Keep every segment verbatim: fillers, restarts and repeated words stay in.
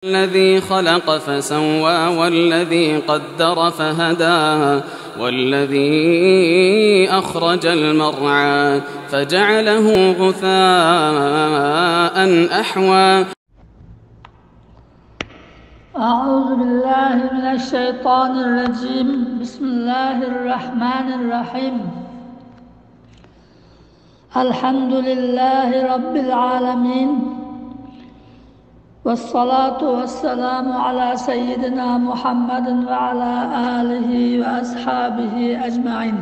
الذي خلق فسوى والذي قدر فهدى والذي أخرج المرعى فجعله غثاء أحوى. أعوذ بالله من الشيطان الرجيم. بسم الله الرحمن الرحيم. الحمد لله رب العالمين. والصلاة والسلام على سيدنا محمد وعلى آله وأصحابه أجمعين.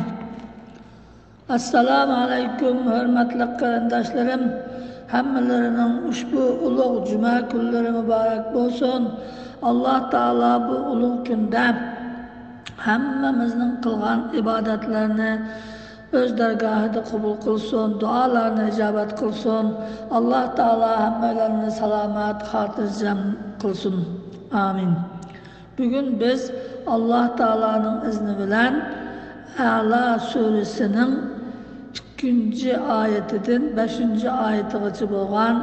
ئەسسالامۇ ئەلەيكۇم، ھۆرمەتلىك قېرىنداشلىرىم. ھەممىلىرىنىڭ ئۇشبۇ ئۇلۇغ جۈمە كۈنلىرى مۇبارەك بولسۇن. ئاللا تائالا بۇ ئۇلۇغ كۈندە ھەممىمىزنىڭ قىلغان ئىبادەتلىرىنى ئۆز دەرگاھىدا قوبۇل قىلسۇن، دۇئالارنى ئىجابەت قىلسۇن. ئاللا تائالا ھەممەيلەننى سالامەت، خاتىرجەم قىلسۇن. ئامىن. بۈگۈن بىز ئاللا تائالانىڭ ئىزنى بىلەن ئەلا سۈرىسىنىڭ ئىككىنچى ئايىتىدىن بەشىنچى ئايىتىغىچە بولغان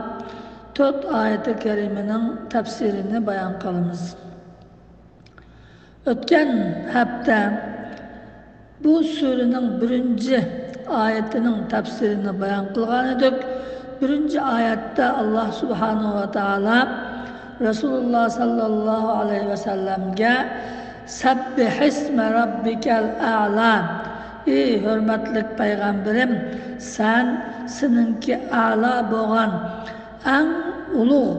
تۆت ئايىتى كەرىمىنىڭ تەپسىرىنى بايان قىلىمىز. ئۆتكەن ھەپتە بۇ سۈرىنىڭ بىرىنچى ئايىتىنىڭ تەپسىرىنى بايان قىلغان ئىدۇق. بىرىنچى ئايەتتە ئاللا سۇبھانەھۇ ۋە تائالا رەسۇلۇللا ساللاللاھۇ ئەلەيھى ۋەسەللەمگە «سەببىھىسمە رەببىكەل ئەلا»، ئى ھۆرمەتلىك پەيغەمبىرىم، سەن سېنىڭكى ئەلا بولغان، ئەڭ ئۇلۇغ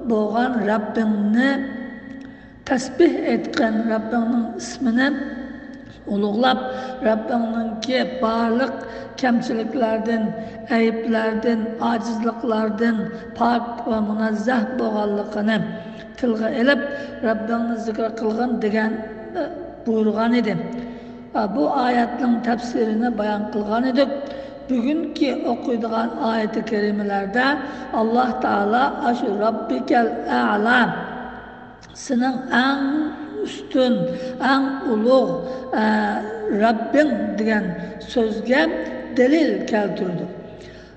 بولغان رەببىڭنى تەسبىھ ئېيتقىن، رەببىڭنىڭ ئىسمىنى ئۇلۇغلاپ، رەببىڭنىڭكى بارلىق كەمچىلىكلەردىن، ئەيىبلەردىن، ئاجىزلىقلاردىن پاك ۋە مۇنەززەھ بولغانلىقىنى تىلغا ئېلىپ، رەببىڭنى زىكىر قىلغىن دېگەن، ئە، بۇيرۇغان ئىدى. ئە، بۇ ئايەتنىڭ تەپسىرىنى بايان قىلغان ئىدۇق. بۈگۈنكى ئوقۇيدىغان ئايىتى كەرىمىلەردە ئاللا تائالا ئاشۇ رەببىكەل ئەلا، سېنىڭ ئەڭ ئۈستۈن، ئەڭ ئۇلۇغ، ئە، رەببىڭ دېگەن سۆزگە دەلىل كەلتۈرىدۇ.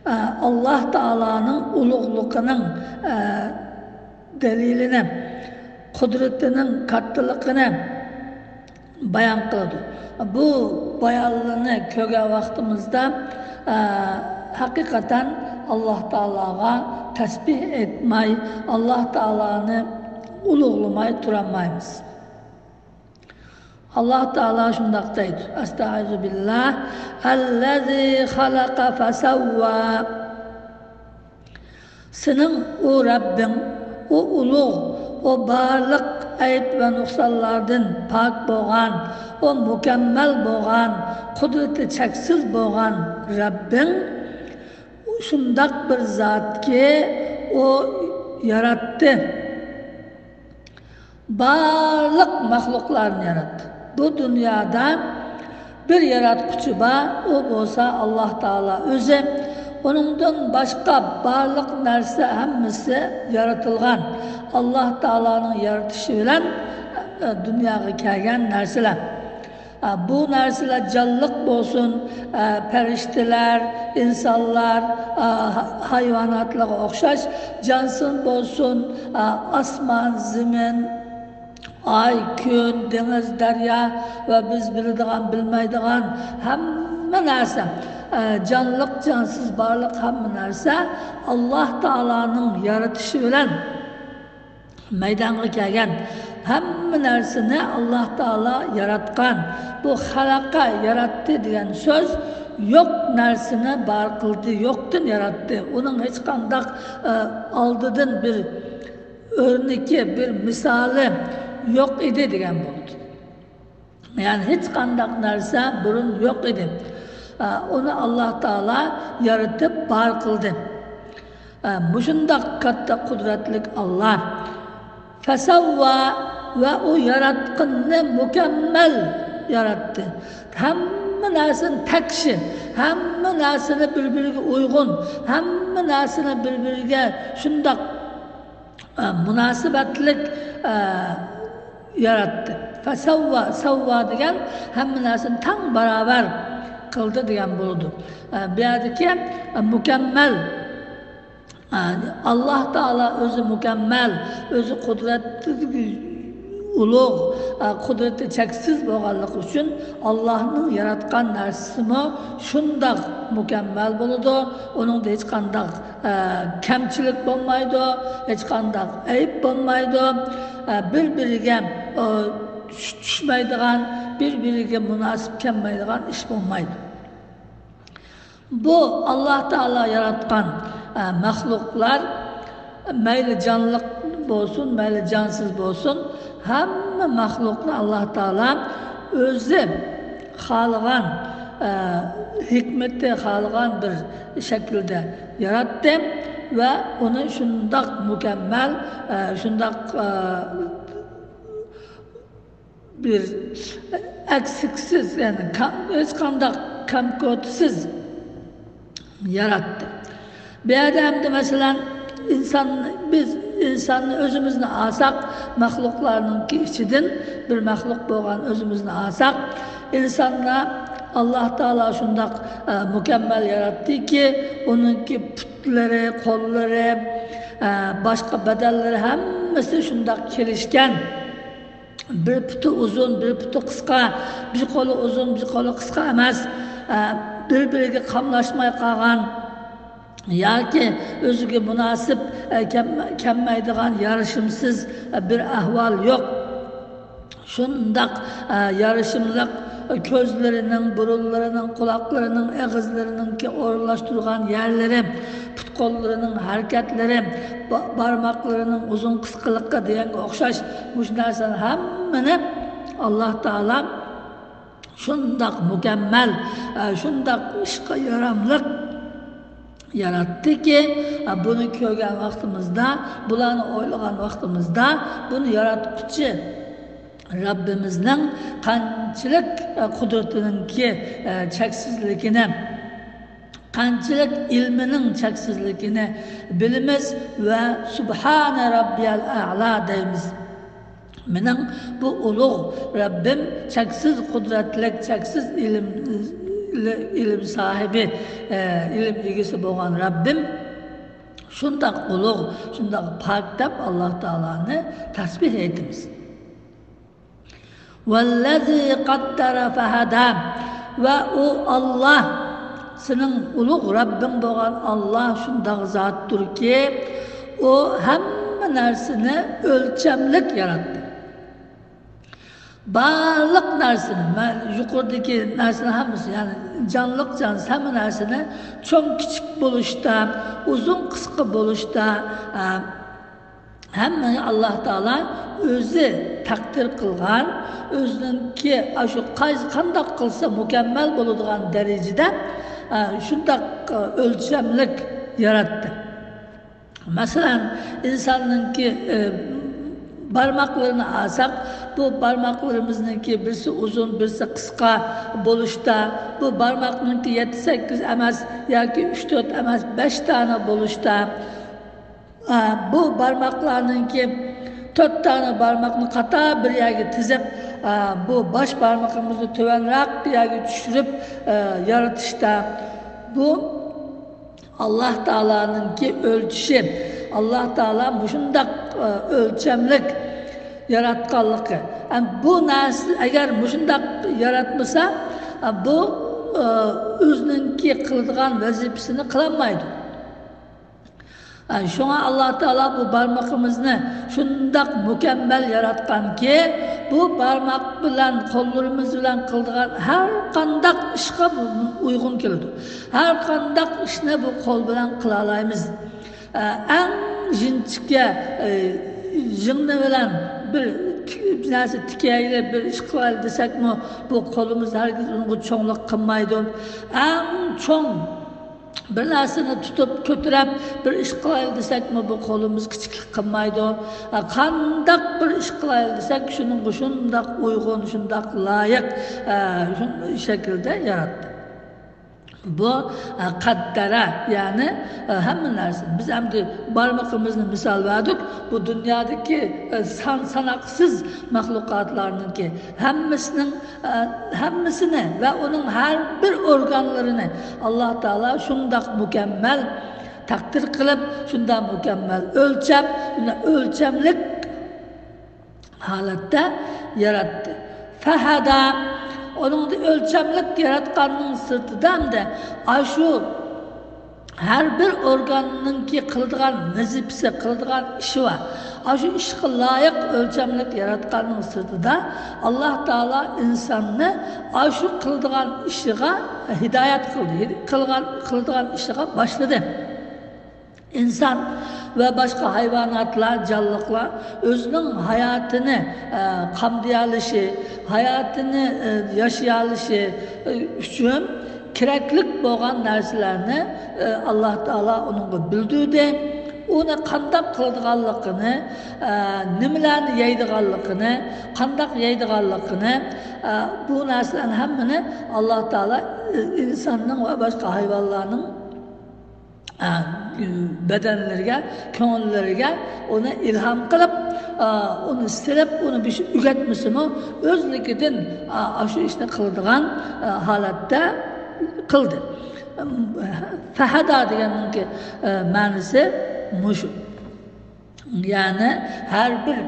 ئە، ئاللا تائالانىڭ ئۇلۇغلۇقىنىڭ، ئە، دەلىلىنى، قۇدرىتىنىڭ كاتتىلىقىنى بايان قىلىدۇ. بۇ بايانلارنى كۆرگەن ۋاقتىمىزدا، ئە، ھەقىقەتەن ئاللا تائالاغا تەسبىھ ئېيتماي، ئاللا تائالانى ئۇلۇغلىماي تۇرالمايمىز. ئاللا تائالا شۇنداق دەيدۇ، ئەستەئىزۇ بىللا، «ئەللەزى خەلەقە فەسەۋۋا». سېنىڭ ئۇ رەببىڭ، ئۇ ئۇلۇغ، ئۇ بارلىق ئەيىب ۋە نۇقسانلاردىن پاك بولغان، ئۇ مۇكەممەل بولغان، قۇدرىتى چەكسىز بولغان رەببىڭ شۇنداق بىر زاتكى، ئۇ ياراتتى. بارلىق مەخلۇقلارنى ياراتتى. بۇ دۇنيادا بىر ياراتقۇچى بار، ئۇ بولسا ئاللا تائالا ئۆزى. ئۇنىڭدىن باشقا بارلىق نەرسە ھەممىسى يارىتىلغان. ئاللا تائالانىڭ يارىتىشى بىلەن، ئە، دۇنياغا كەلگەن نەرسىلەر. ئە، بۇ نەرسىلەر جانلىق بولسۇن، ئە، پەرىشتىلەر، ئىنسانلار، ئە، ھا-، ھايۋاناتلارغا ئوخشاش جانسىز بولسۇن، ئە، ئاسمان، زېمىن، ئاي، كۈن، دېڭىز، دەريا ۋە بىز بىلىدىغان، بىلمەيدىغان ھەممە نەرسە، ئە، جانلىق، جانسىز، بارلىق ھەممە نەرسە ئاللا تائالانىڭ يارىتىشى بىلەن مەيدانغا كەلگەن. ھەممە نەرسىنى ئاللا تائالا ياراتقان. بۇ خەلەقە، ياراتتى دېگەن سۆز يوق نەرسىنى بار قىلدى، يوقتىن ياراتتى. ئۇنىڭ ھېچقانداق، ئە، ئالدىدىن بىر ئۆرنىكى، بىر مىسالى يوق ئىدى دېگەن بولىدۇ. يەنى ھېچقانداق نەرسە بۇرۇن يوق ئىدى. ئە، ئۇنى ئاللا تائالا يارىتىپ بار قىلدى. ئە، مۇشۇنداق كاتتا قۇدرەتلىك ئاللا. فەسەۋۋا، ۋە ئۇ ياراتقىنىنى مۇكەممەل ياراتتى. ھەممە نەرسىنى تەكشى، ھەممە نەرسىنى بىر-بىرىگە ئۇيغۇن، ھەممە نەرسىنى بىر-بىرىگە شۇنداق، ئە، مۇناسىۋەتلىك، ئە، ياراتتى. فەسەۋۋا، سەۋۋا دېگەن ھەممە نەرسىنى تەڭ باراۋەر قىلدى دېگەن بولىدۇ. ئە، بۇ يەردىكى، ئە، مۇكەممەل ئاللاھ تائالا ئۆزى مۇكەممەل، ئۆزى قۇدرەتلىك، ئۇلۇغ، قۇدرىتى چەكسىز بولغانلىقى ئۈچۈن، ئاللاھنىڭ ياراتقان نەرسىسىمۇ شۇنداق مۇكەممەل بولىدۇ. ئۇنىڭدا ھېچقانداق، ئە، كەمچىلىك بولمايدۇ، ھېچقانداق ئەيىب بولمايدۇ. ئە، بىر-بىرىگە، ئە، چۈش-، چۈشمەيدىغان، بىر-بىرىگە مۇناسىپ كەلمەيدىغان ئىش بولمايدۇ. بۇ ئاللاھ تائالا ياراتقان، ئە، مەخلۇقلار، مەيلى جانلىق بولسۇن، مەيلى جانسىز بولسۇن، ھەممە مەخلۇقنى ئاللاھ تائالا ئۆزى خالىغان، ئە، ھېكمىتى خالىغان بىر شەكىلدە ياراتتى ۋە ئۇنى شۇنداق مۇكەممەل، ئە، شۇنداق، ئە، بىر ئەكسىكسىز، يەنى كام-، ھېچقانداق كەمكۆتسىز ياراتتى. بۇ يەردە ئەمدى مەسىلەن، ئىنسان، بىز ئىنساننى ئۆزىمىزنى ئالساق، مەخلۇقلارنىڭكى ئىچىدىن بىر مەخلۇق بولغان ئۆزىمىزنى ئالساق، ئىنساننى ئاللاھ تائالا شۇنداق، ئە، مۇكەممەل ياراتتىكى، ئۇنىڭكى پۇتلىرى، قوللىرى، ئە، باشقا بەدەنلىرى ھەممىسى شۇنداق كېلىشكەن. بىر پۇتى ئۇزۇن، بىر پۇتى قىسقا، بىر قولى ئۇزۇن، بىر قولى قىسقا ئەمەس، ئە، بىر-بىرىگە قاملاشماي قالغان ياكى ئۆزىگە مۇناسىپ، ئە، كەم-، كەلمەيدىغان يارىشىمسىز، ئە، بىر ئەھۋال يوق. شۇنداق، ئە، يارىشىملىق، كۆزلىرىنىڭ، بۇرۇنلىرىنىڭ، قۇلاقلىرىنىڭ، ئېغىزلىرىنىڭكى ئورۇنلاشتۇرغان يەرلىرى، پۇت-قوللىرىنىڭ ھەرىكەتلىرى، با-، بارماقلىرىنىڭ ئۇزۇن قىسقىلىقى دېگەنگە ئوخشاش مۇشۇ نەرسىلەرنىڭ ھەممىنى ئاللاھ تائالا شۇنداق مۇكەممەل، ئە، شۇنداق ئىشقا ياراملىق ياراتتىكى، ئە، بۇنى كۆرگەن ۋاقتىمىزدا، بۇلارنى ئويلىغان ۋاقتىمىزدا، بۇنى ياراتقۇچى رەببىمىزنىڭ قانچىلىك، ئە، قۇدرىتىنىڭكى، ئە، چەكسىزلىكىنى، قانچىلىك ئىلمىنىڭ چەكسىزلىكىنى بىلىمىز ۋە سۇبھانە رەببىيەل ئەلا دەيمىز. مېنىڭ بۇ ئۇلۇغ رەببىم، چەكسىز قۇدرەتلىك، چەكسىز ئىلىم، ئىلىم ساھىبى، ئە، ئىلىم ئىگىسى بولغان رەببىم شۇنداق ئۇلۇغ، شۇنداق پاك دەپ ئاللاھ تائالانى تەسبىھ ئېيتىمىز. ۋەللەزى قەددەرە فەھەدە. ۋە ئۇ ئاللاھ، سېنىڭ ئۇلۇغ رەببىڭ بولغان ئاللاھ شۇنداق زاتتۇركى، ئۇ ھەممە نەرسىنى ئۆلچەملىك ياراتتى. بارلىق نەرسىنى، مە-، يۇقىرىدىكى نەرسىنىڭ ھەممىسى، يەنى جانلىق، جانسىز ھەممە نەرسىنى چوڭ، كىچىك بولۇشتا، ئۇزۇن، قىسقا بولۇشتا، ئە، ھەممىنى ئاللاھ تائالا ئۆزى تەقدىر قىلغان، ئۆزىنىڭكى ئاشۇ قايسى، قانداق قىلسا مۇكەممەل بولىدىغان دەرىجىدە، ئە، شۇنداق، ئە، ئۆلچەملىك ياراتتى. مەسىلەن، ئىنساننىڭكى، ئە، بارماقلىرىنى ئالساق، بۇ بارماقلىرىمىزنىڭكى بىرسى ئۇزۇن، بىرسى قىسقا بولۇشتا، بۇ بارماقنىڭكى يەتتە، سەككىز ئەمەس ياكى ئۈچ، تۆت ئەمەس، بەش دانە بولۇشتا، ئە، بۇ بارماقلارنىڭكى تۆت دانە بارماقنى قاتار بىر يەرگە تىزىپ، ئە، بۇ باش بارمىقىمىزنى تۆۋەنرەك بىر يەرگە چۈشۈرۈپ، ئە، يارىتىشتا، بۇ ئاللاھ تائالانىڭكى ئۆلچىشى، ئاللاھ تائالا مۇشۇنداق، ئە، ئۆلچەملىك ياراتقانلىقى. ئە، بۇ نەرسە ئەگەر مۇشۇنداق ياراتمىسا، ئە، بۇ، ئە، ئۆزىنىڭكى قىلىدىغان ۋەزىپىسىنى قىلالمايدۇ. ئە، شۇڭا ئاللاھ تائالا بۇ بارمىقىمىزنى شۇنداق مۇكەممەل ياراتقانكى، بۇ بارماق بىلەن، قوللىرىمىز بىلەن قىلىدىغان ھەر قانداق ئىشقا بۇ ئۇيغۇن كېلىدۇ. ھەر قانداق ئىشنى بۇ قول بىلەن قىلالايمىز. ئە، ئەڭ جىنچىكە، ئە، ژىڭنە بىلەن بىر تىك-، بىر نەرسە تىكەيلى، بىر ئىش قىلايلى دېسەكمۇ، بۇ قولىمىز ھەرگىز ئۇنىڭغا چوڭلۇق قىلمايدۇ. ئەڭ چوڭ بىر نەرسىنى تۇتۇپ، كۆتۈرۈپ، بىر ئىش قىلايلى دېسەكمۇ، بۇ قولىمىز كىچىكلىك قىلمايدۇ. ئە، قانداق بىر ئىش قىلايلى دېسەك، شۇنىڭغا شۇنداق ئۇيغۇن، شۇنداق لايىق، ئە، شۇ شەكىلدە ياراتتى. بۇ، ئە، قەددەرە، يەنى، ئە، ھەممە نەرسە. بىز ئەمدى بارمىقىمىزنى مىسال بەردۇق. بۇ دۇنيادىكى، ئە، سان ساناقسىز مەخلۇقاتلارنىڭكى ھەممىسىنىڭ، ئە، ھەممىسىنى ۋە ئۇنىڭ ھەر بىر ئورگانلىرىنى ئاللاھ تائالا شۇنداق مۇكەممەل تەقدىر قىلىپ، شۇنداق مۇكەممەل ئۆلچەپ، شۇنداق ئۆلچەملىك ھالەتتە ياراتتى. فەھەدا، ئۇنىڭدا ئۆلچەملىك ياراتقاننىڭ سىرتىدا ئەمدى ئاشۇ ھەر بىر ئورگاننىڭكى قىلىدىغان ۋەزىپىسى، قىلىدىغان ئىشى بار. ئاشۇ ئىشقا لايىق ئۆلچەملىك ياراتقاننىڭ سىرتىدا، ئاللاھ تائالا ئىنساننى ئاشۇ قىلىدىغان ئىشىغا ھىدايەت قىلدى، قىلغان، قىلىدىغان ئىشىغا باشلىدى. ئىنسان ۋە باشقا ھايۋاناتلار، جانلىقلار ئۆزىنىڭ ھاياتىنى، ئە، قامدىيالىشى، ھاياتىنى، ئە، ياشىيالىشى، ئە، ئۈچۈن كېرەكلىك بولغان نەرسىلەرنى، ئە، ئاللاھ تائالا ئۇنىڭغا بىلدۈردى. ئۇنى قانداق قىلىدىغانلىقىنى، ئە، نېمىلەرنى يەيدىغانلىقىنى، قانداق يەيدىغانلىقىنى، ئە، بۇ نەرسىلەرنى ھەممىنى ئاللاھ تائالا، ئە، ئىنساننىڭ ۋە باشقا ھايۋانلارنىڭ ئە، بەدەنلىرىگە، كۆڭۈللىرىگە ئۇنى ئىلھام قىلىپ، ئە، ئۇنى سېلىپ، ئۇنى بىر ئىش ئۆگەتمىسىمۇ، ئۆزلۈكىدىن، ئە، ئاشۇ ئىشنى قىلىدىغان، ئە، ھالەتتە قىلدى. فەھەدا دېگەننىڭكى، ئە، مەنىسى مۇشۇ. يەنى ھەر بىر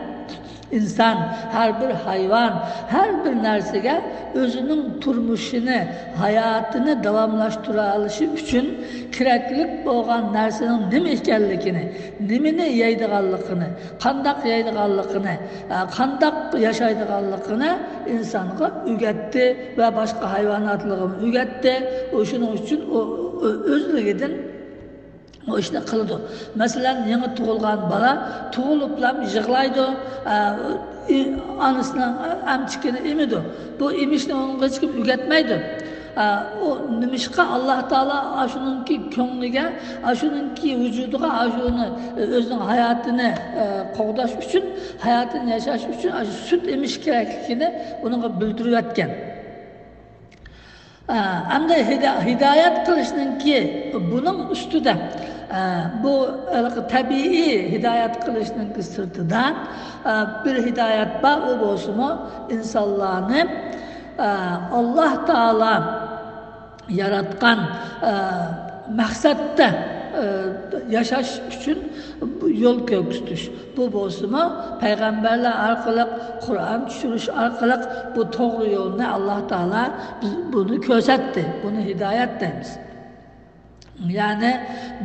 ئىنسان، ھەر بىر ھايۋان، ھەر بىر نەرسىگە ئۆزىنىڭ تۇرمۇشىنى، ھاياتىنى داۋاملاشتۇرالىشى ئۈچۈن كېرەكلىك بولغان نەرسىنىڭ نېمە ئىكەنلىكىنى، نېمىنى يەيدىغانلىقىنى، قانداق يەيدىغانلىقىنى، ئە، قانداق ياشايدىغانلىقىنى ئىنسانغا ئۆگەتتى ۋە باشقا ھايۋاناتلارغىمۇ ئۆگەتتى. ئۇ شۇنىڭ ئۈچۈن ئۇ، ئۇ ئۆزلۈكىدىن ئۇ ئىشنى قىلىدۇ. مەسىلەن، يېڭى تۇغۇلغان بالا تۇغۇلۇپلا يىغلايدۇ، ئە، ئى-، ئانىسىنىڭ ئەمچىكىنى ئېمىدۇ. بۇ ئېمىشنى ئۇنىڭغا ھېچكىم ئۆگەتمەيدۇ. ئە، ئۇ نېمىشقا ئاللاھ تائالا ئاشۇنىڭكى كۆڭلىگە، ئاشۇنىڭكى ۋۇجۇدىغا، ئاشۇنى، ئۆزىنىڭ ھاياتىنى، ئە، قوغداش ئۈچۈن، ھاياتىنى ياشاش ئۈچۈن ئاشۇ سۈت ئېمىش كېرەكلىكىنى ئۇنىڭغا بىلدۈرۈۋەتكەن. ئە، ئەمدى ھىدا-، ھىدايەت قىلىشنىڭكى بۇنىڭ ئۈستىدە، ئە، بۇ ھېلىقى تەبىئىي ھىدايەت قىلىشنىڭكى سىرتىدا، ئە، بىر ھىدايەت بار، ئۇ بولسىمۇ ئىنسانلارنى، ئە، ئاللاھ تائالا ياراتقان، ئە، مەقسەتتە، ئە، ياشاش ئۈچۈن يول كۆرسىتىش. بۇ بولسىمۇ پەيغەمبەرلەر ئارقىلىق، قۇرئان چۈشۈرۈش ئارقىلىق بۇ توغرا يولنى ئاللاھ تائالا بىز بۇنى كۆرسەتتى. بۇنى ھىدايەت دەيمىز. يەنى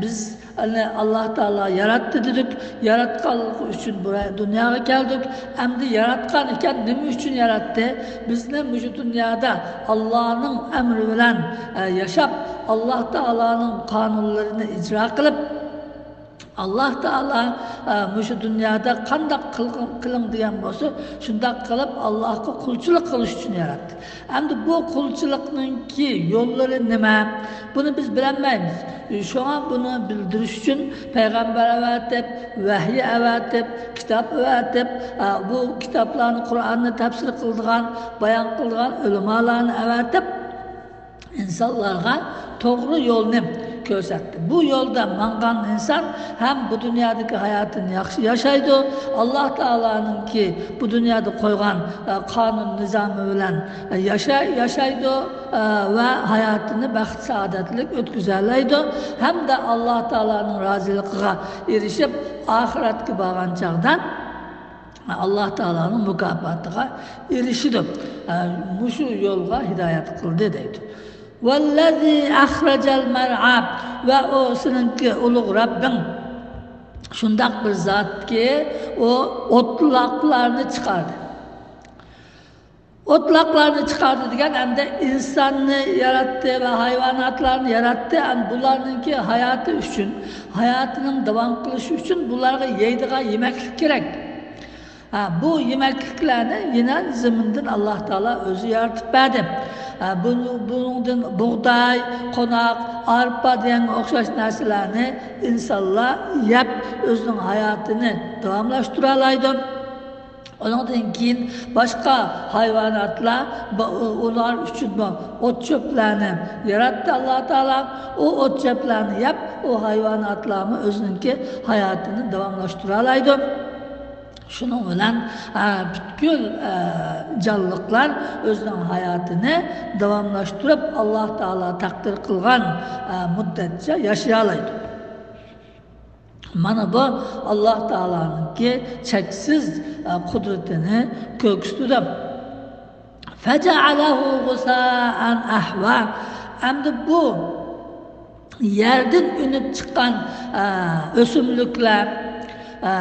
بىز ئاللاھ تائالا ياراتتى دېدۇق، ياراتقانلىقى ئۈچۈن بۇ دۇنياغا كەلدۇق. ئەمدى ياراتقان ئىكەن، نېمە ئۈچۈن ياراتتى؟ بىزنى مۇشۇ دۇنيادا ئاللاھنىڭ ئەمرى بىلەن، ئە، ياشاپ، ئاللاھ تائالانىڭ قانۇنلىرىنى ئىجرا قىلىپ، ئاللاھ تائالا، ئە، مۇشۇ دۇنيادا قانداق قىلغىن-، قىلىڭ دېگەن بولسا، شۇنداق قىلىپ ئاللاھقا قۇلچىلىق قىلىش ئۈچۈن ياراتتى. ئەمدى بۇ قۇلچىلىقنىڭكى يوللىرى نېمە؟ بۇنى بىز بىلەلمەيمىز. شۇڭا بۇنى بىلدۈرۈش ئۈچۈن پەيغەمبەر ئەۋەتىپ، ۋەھىي ئەۋەتىپ، كىتاب ئەۋەتىپ، ئە، بۇ كىتابلارنى، قۇرئاننى تەپسىر قىلىدىغان، بايان قىلىدىغان ئۆلىمالارنى ئەۋەتىپ، ئىنسانلارغا توغرا يولنى كۆرسەتتى. بۇ يولدا ماڭغان ئىنسان ھەم بۇ دۇنيادىكى ھاياتىنى ياخشى ياشايدۇ، ئاللاھ تائالانىڭكى بۇ دۇنيادا قويغان، ئە، قانۇن نىزامى بىلەن، ئە، ياشاي-، ياشايدۇ، ئە، ۋە ھاياتىنى بەخت-سائادەتلىك ئۆتكۈزەلەيدۇ ھەمدە ئاللاھ تائالانىڭ رازىلىقىغا ئېرىشىپ، ئاخىرەتكە بارغان چاغدا ئاللاھ تائالانىڭ مۇكاپاتىغا ئېرىشىدۇ. ئە، مۇشۇ يولغا ھىدايەت قىلدى دەيدۇ. ۋەللەزى ئەخرەجەل مەرئا، ۋە ئۇ سېنىڭكى ئۇلۇغ رەببىڭ شۇنداق بىر زاتكى، ئۇ ئوتلاقلارنى چىقاردى. ئوتلاقلارنى چىقاردى دېگەن ئەمدى ئىنساننى ياراتتى ۋە ھايۋاناتلارنى ياراتتى. ئەمدى بۇلارنىڭكى ھاياتى ئۈچۈن، ھاياتىنىڭ داۋام قىلىشى ئۈچۈن بۇلارغا يەيدىغان يېمەكلىك كېرەك. ھە، بۇ يېمەكلىكلەرنى يەنە زېمىندىن ئاللاھ تائالا ئۆزى يارىتىپ بەردى. ھە، بۇنىڭ، بۇنىڭدىن بۇغداي، قوناق، ئارپا دېگەنگە ئوخشاش نەرسىلەرنى ئىنسانلار يەپ، ئۆزىنىڭ ھاياتىنى داۋاملاشتۇرالايدۇ. ئۇنىڭدىن كېيىن باشقا ھايۋاناتلار، بۇ، ئۇلار ئۈچۈنمۇ ئوت-چۆپلەرنى ياراتتى ئاللاھ تائالا. ئۇ ئوت-چۆپلەرنى يەپ، ئۇ ھايۋاناتلارمۇ ئۆزىنىڭكى ھاياتىنى داۋاملاشتۇرالايدۇ. شۇنىڭ بىلەن، ئە، پۈتكۈل، ئە، جانلىقلار ئۆزىنىڭ ھاياتىنى داۋاملاشتۇرۇپ، ئاللاھ تائالا تەقدىر قىلغان، ئە، مۇددەتچە ياشىيالايدۇ. مانا بۇ ئاللاھ تائالانىڭكى چەكسىز، ئە، قۇدرىتىنى كۆرسىتىدۇ. فَجَعَلَهُ غُثَاءً أَحْوَىٰ. ئەمدى بۇ يەردىن ئۈنۈپ چىققان، ئە، ئۆسۈملۈكلەر، ئە،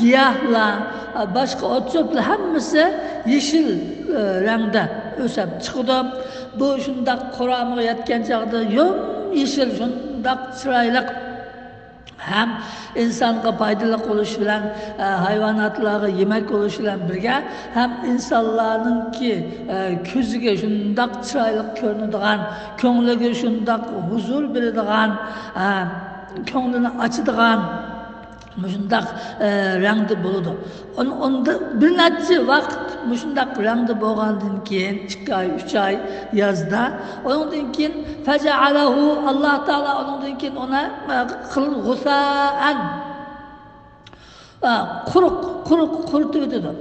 گىياھلار، ئە، باشقا ئوت-چۆپلەر ھەممىسى يېشىل، ئە، رەڭدە ئۆسۈپ چىقىدۇ. بۇ شۇنداق قۇرامىغا يەتكەن چاغدا يۇم-يېشىل، شۇنداق چىرايلىق. ھەم ئىنسانغا پايدىلىق بولۇش بىلەن، ئە، ھايۋاناتلارغا يېمەك بولۇش بىلەن بىرگە، ھەم ئىنسانلارنىڭكى، ئە، كۆزىگە شۇنداق چىرايلىق كۆرۈنىدىغان، كۆڭلىگە شۇنداق ھۇزۇر بېرىدىغان، ئە، كۆڭلىنى ئاچىدىغان مۇشۇنداق، ئە، رەڭدە بولىدۇ. ئۇن-، ئۇندا بىر نەچچە ۋاقىت مۇشۇنداق رەڭدە بولغاندىن كېيىن، ئىككى ئاي، ئۈچ ئاي يازدا، ئۇنىڭدىن كېيىن فەجەئەلەھۇ، ئاللاھ تائالا ئۇنىڭدىن كېيىن ئۇنى، ئە، قىل غۇسائەن، ئە، قۇرۇق، قۇرۇق، قۇرۇتۇۋېتىدۇ.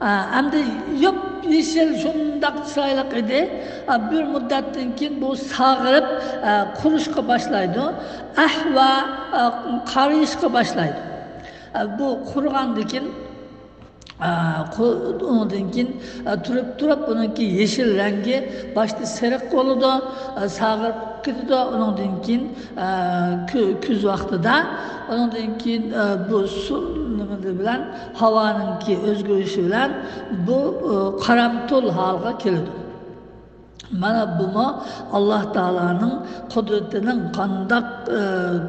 ئە، ئەمدى ياپيېشىل شۇنداق چىرايلىق ئىدى. ئە، بىر مۇددەتتىن كېيىن بۇ ساغىرىپ، ئە، قۇرۇشقا باشلايدۇ. ئەھۋا، ئە، قارىيىشقا باشلايدۇ. ئە، بۇ قۇرۇغاندىن كېيىن، ئە، قۇ-، ئۇنىڭدىن كېيىن، ئە، تۇرۇپ، تۇرۇپ، ئۇنىڭكى يېشىل رەڭگى باشتا سېرىق بولىدۇ، ئە، ساغىرىپ كېتىدۇ. ئۇنىڭدىن كېيىن، ئە، كۈ-، كۈز ۋاقتىدا، ئۇنىڭدىن كېيىن، ئە، بۇ سۇ نېمىسى بىلەن، ھاۋانىڭكى ئۆزگىرىشى بىلەن بۇ، ئە، قارامتۇل ھالغا كېلىدۇ. مانا بۇمۇ ئاللاھ تائالانىڭ قۇدرىتىنىڭ قانداق، ئى،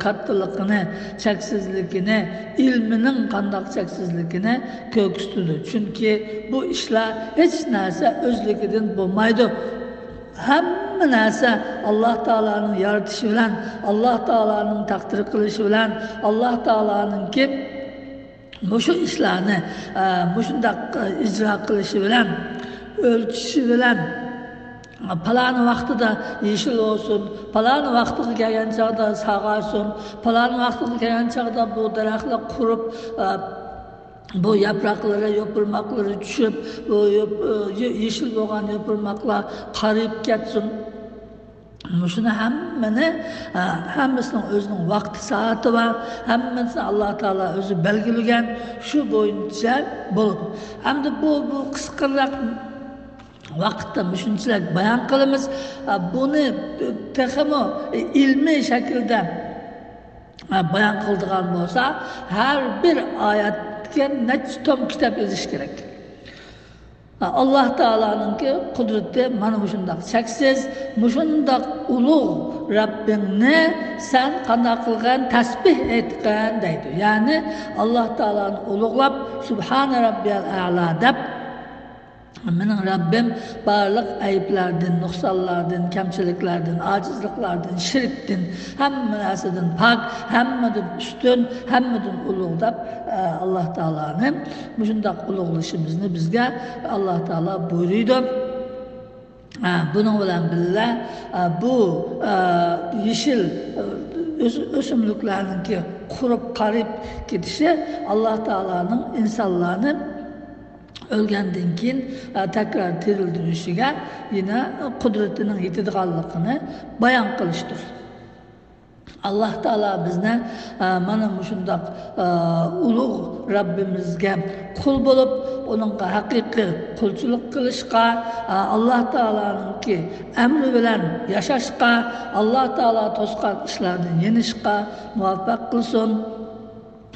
كاتتىلىقىنى، چەكسىزلىكىنى، ئىلمىنىڭ قانداق چەكسىزلىكىنى كۆرسىتىدۇ. چۈنكى بۇ ئىشلار ھېچ نەرسە ئۆزلۈكىدىن بولمايدۇ. ھەممە نەرسە ئاللاھ تائالانىڭ يارىتىشى بىلەن، ئاللاھ تائالانىڭ تەقدىر قىلىشى بىلەن، ئاللاھ تائالانىڭكى مۇشۇ ئىشلارنى، ئە، مۇشۇنداق، ئە، ئىجرا قىلىشى بىلەن، ئۆلچىشى بىلەن، پالان ۋاقتىدا يېشىل بولسۇن، پالان ۋاقتىغا كەلگەن چاغدا ساغارسۇن، پالان ۋاقتىغا كەلگەن چاغدا بۇ دەرەخلەر قۇرۇپ، ئە، بۇ ياپراقلىرى، يوپۇرماقلىرى چۈشۈپ، بۇ يوپ-، ئە، يېشىل بولغان يوپۇرماقلار قارىيىپ كەتسۇن. مۇشۇنى ھەممىنى، ئە، ھەممىسىنىڭ ئۆزىنىڭ ۋاقتى سائىتى بار، ھەممىسىنى ئاللاھ تائالا ئۆزى بەلگىلىگەن، شۇ بويىچە بولىدۇ. ئەمدى بۇ، بۇ قىسقىراق ۋاقىتتا مۇشۇنچىلىك بايان قىلىمىز. ئە، بۇنى تېخىمۇ ئىلمىي شەكىلدە، ئە، بايان قىلىدىغان بولسا، ھەر بىر ئايەتكە نەچچە توم كىتاب يېزىش كېرەك. ئاللاھ تائالانىڭكى قۇدرىتى مانا مۇشۇنداق چەكسىز، مۇشۇنداق ئۇلۇغ رەببىڭنى سەن قانداق قىلغىن؟ تەسبىھ ئېيتقىن دەيدۇ. يەنى ئاللاھ تائالانى ئۇلۇغلاپ، سۇبھانە رەببىيەل ئەلا دەپ، مېنىڭ رەببىم بارلىق ئەيىبلەردىن، نۇقسانلاردىن، كەمچىلىكلەردىن، ئاجىزلىقلاردىن، شىركتىن، ھەممە نەرسىدىن پاك، ھەممىدىن ئۈستۈن، ھەممىدىن ئۇلۇغ دەپ، ئە، ئاللاھ تائالانى مۇشۇنداق ئۇلۇغلىشىمىزنى بىزگە ئاللاھ تائالا بۇيرۇيدۇ. ئە، بۇنىڭ بىلەن بىللە، ئە، بۇ، ئە، يېشىل، ئە، ئۆس-، ئۆسۈملۈكلەرنىڭكى قۇرۇپ قارىيىپ كېتىشى ئاللاھ تائالانىڭ ئىنسانلارنى ئۆلگەندىن كېيىن، ئە، تەكرار تىرىلدۈرۈشىگە يەنە قۇدرىتىنىڭ يېتىدىغانلىقىنى بايان قىلىشتۇر. ئاللاھ تائالا بىزنى، ئە، مانا مۇشۇنداق، ئە، ئۇلۇغ رەببىمىزگە قۇل بولۇپ، ئۇنىڭغا ھەقىقىي قۇلچىلىق قىلىشقا، ئە، ئاللاھ تائالانىڭكى ئەمرى بىلەن ياشاشقا، ئاللاھ تائالا توسقان ئىشلاردىن يېنىشقا مۇۋەپپەق قىلسۇن.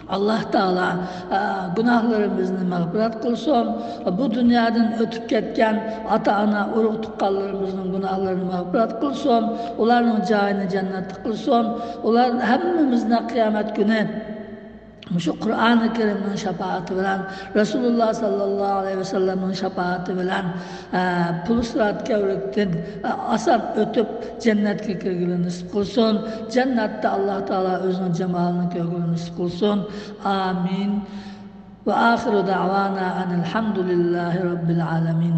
ئاللاھ تائالا، ئە، گۇناھلىرىمىزنى مەغپىرەت قىلسۇن. بۇ دۇنيادىن ئۆتۈپ كەتكەن ئاتا-ئانا، ئۇرۇق-تۇغقانلىرىمىزنىڭ گۇناھلىرىنى مەغپىرەت قىلسۇن. ئۇلارنىڭ جايىنى جەننەتتە قىلسۇن. ئۇلار ھەممىمىزنى قىيامەت كۈنى مۇشۇ قۇرئانى كەرىمنىڭ شاپائىتى بىلەن، رەسۇلۇللاھ ساللاللاھۇ ئەلەيھى ۋەسەللەمنىڭ شاپائىتى بىلەن، ئە، پۇل سىرات كەۋرۈكتىن، ئە، ئاسان ئۆتۈپ، جەننەتكە كىرگىلى نېسىپ قىلسۇن. جەننەتتە ئاللاھ تائالا ئۆزىنىڭ جامالىنى كۆرگىلى نېسىپ قىلسۇن. ئامىن. ۋە ئاخىرۇ دەئۋانا ئەنىل ھەمدۇلىللاھى رەببىل ئالەمىن.